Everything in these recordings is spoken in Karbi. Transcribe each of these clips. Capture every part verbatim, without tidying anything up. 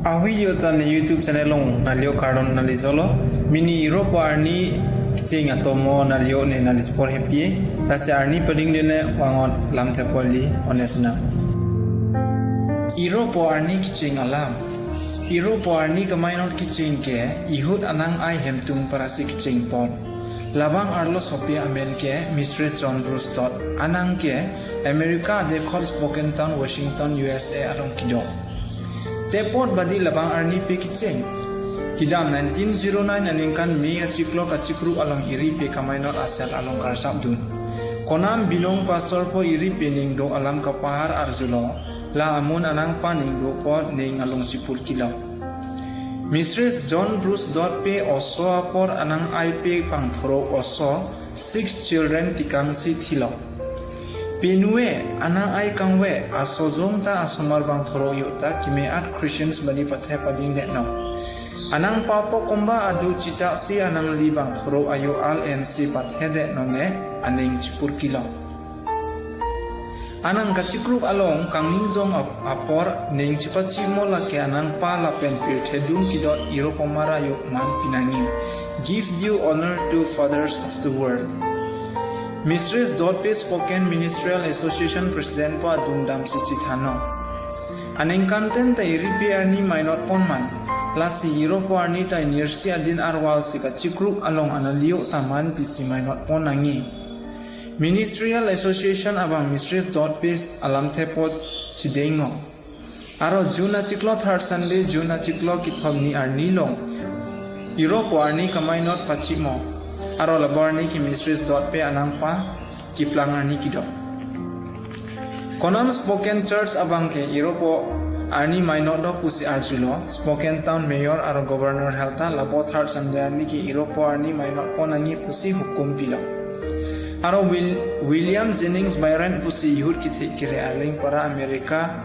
Ahui yo ta ne YouTube channel along nangli kardom nangli jolo. Mini Iropo arni kecheng atomo nangli ne nangli support happy. Lasi arni pading dene vangot lam thepoli onesna. Iropo arni kecheng alam. Iropo arni kamainot kecheng ke ihut anang ai hemtung parasi kecheng pon. Labang arlo sopi amen ke Mistress John Bruce Dodd, anang ke America adekhot Spokane Town, Washington, U S A along kedo. Tepot badi labang arni pe kecheng. Kedam nineteen zero nine aningkan May achiklo kachikru along iri pe kamainot asel along karsap dun. Konam binong pastor po iri pe ning do alam kapahar arjulo, la amun anang pa ning do po ning along chipur kilo. Mistress John Bruce Dodd pe oso apor anang ai pe pangthoro oso, six children tikangsi thilo. Penue anang ai kangve asojong ta asomar bang thoro yo ta keme at Christians badi pathe pading de no. Anang papo komba adu chichak si anang li bang thoro ayo al en si pathe de no ne aning chipur kilo. Anang kachikruk along kangning jong ap-, apor ning chipachimo lake anang pa lapen pirthe dun kedo Iropo mar ayo man pinangi. Give due honor to fathers of the world. Mistress Dodd pe Spokane Ministerial Association President po adung dam si chithano. Aningkan ten ta iri pe arni mainot pon man. Lasi Iropo arni ta inirsi adin arwal si kachikruk along analiyo ta man pisi mainot pon nangji. Ministerial Association abang Mistress Dodd pe alam thepot chideng no. Aro June achiklo third Sunday, June achiklo kethom ni arni long Iropo arni kamainot pachimo. Aro labor arni ke Mistress Dodd pe anang pa keplang arni kedo. Konam Spokane Church abang ke Iropo arni mainot do pusi arjulo, Spokane Town Mayor aro Governor health ta labor third Sunday arni ke Iropo arni mainot pon nangji pusi hukum pilo. Aro Wil-, William Jennings Bryan pusi ihut kethe kere arleng para America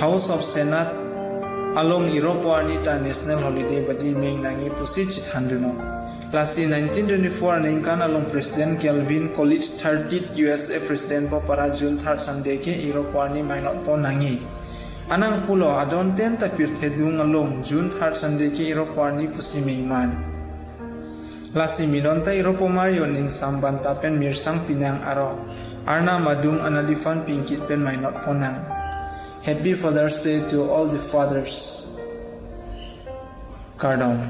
House of Senate along Iropo arni ta national holiday badi meng nangji pusi chithan dun no. Lasi nineteen twenty-four aningkan along President Calvin Coolidge thirtieth U S A President po para June third Sunday ke Iropo arni mainot pon nangji. Anang pulo adon ten ta pirthe dung along June third Sunday ke Iropo arni pusi meng man. Lasi minon ta Iropo mar yo ning sam banta pen mirsang pinang aro Arnam adung analipan pingkit pen mainot pon nang. Happy Father's Day to all the fathers. Kardom.